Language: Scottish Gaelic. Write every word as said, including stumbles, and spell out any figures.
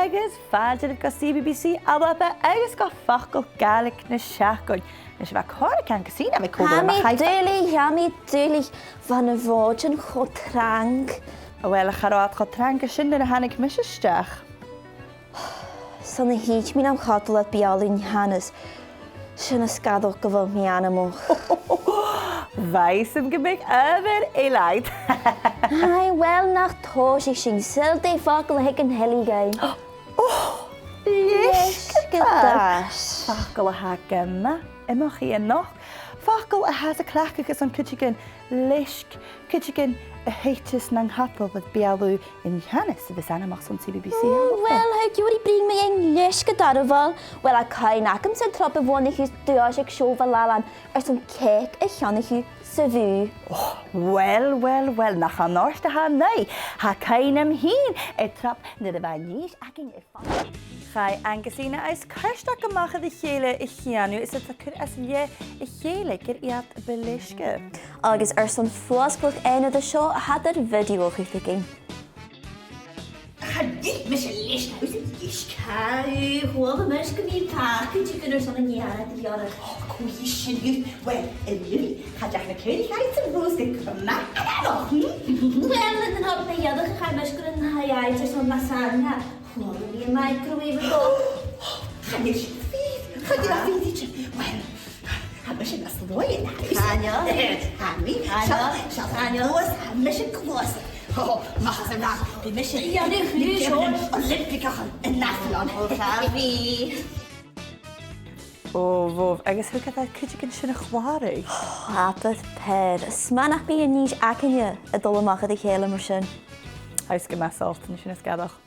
Agus fàilte dhuibh gu C B B C ALBA agus gu Facal Gàidhlig na Seachdain. Nise, bha còir aig Angus Iain a bhith còmhla rium. Tha mi duilich, tha mi duilich, bha na bhòidean cho trang. Uill, cha robh iad cho trang sin nuair a thàinig mise a-steach. 'S ann a thuit mi nam chadal air beulaibh an Ceannasair. Sin as coireach gu bheil mi anmoch. Bha fhios agam gum biodh adhbhar eile agad. Aidh, uill, nach tòisich sinn. Saoil dè am facal a th' aig an teilgeil dhuinn? Ò, leisgeadais. Leisgeadais. Facal a tha gu math iomchaidh a-nochd. Facal a thathas a' cleachdadh airson cuideigin leisg, cuideigin a thuiteas nan cadal air beulaibh an Ceannasair a bhios anmoch son C B B C ALBA. Ò, uill, tha e ag iarraidh bruidhinn mu dheidhinn leisgeadais, a bhalaich. Uill, tha cuimhne agamsa an turas a bhuannaich sibh duais aig Seòmar Lailein airson cèic a cheannaich sibh sa bhùth. Ò, uill, uill, uill, nach an àirde a tha an aghaidh. Tha cuimhne agam fhìn an turas nuair a bha an fhìs againn air Chaidh Angus Iain is Kirsty a-mach air a chèile a' cheangal, is iad a' cur às leth a chèile gur iad a bu leisge. Agus airson fuasgladh aonad an seo, tha iad air video a chur thugainn. Chan eil mise leis na hús an leis. Cà, chuala mise gum bi pàipear-ticeadh airson an fhear a dh'iarradh. Ò, cò bhios sin? Uill, an-diugh, cha deach na caoraich air an ròs gu math, nach deach? Uill, an turas a chaidh mise gun an taigh-àite airson lasagna. Chuala mi am microwave a' dol. Chan eil sin fìor. Chan eil e fìor idir. Uill, tha mise nas luaithe na thusa. Chan eil. Tha mi. Chan eil. Seo, seo, chan eil. Gluasad, tha mise gluasad. Ò, mach às an rathad. Bidh mise a' dèanamh Olympic an ath-bhliadhna. Ò, tha mi. Ò, bhobh, agus thug iad cuideigin sin a chlàradh. Abair paidhir. 'S math nach bi an dithis againne a' dol a-mach air a chèile mar sin. Tha fhios gu math sult, an e sin as coireach.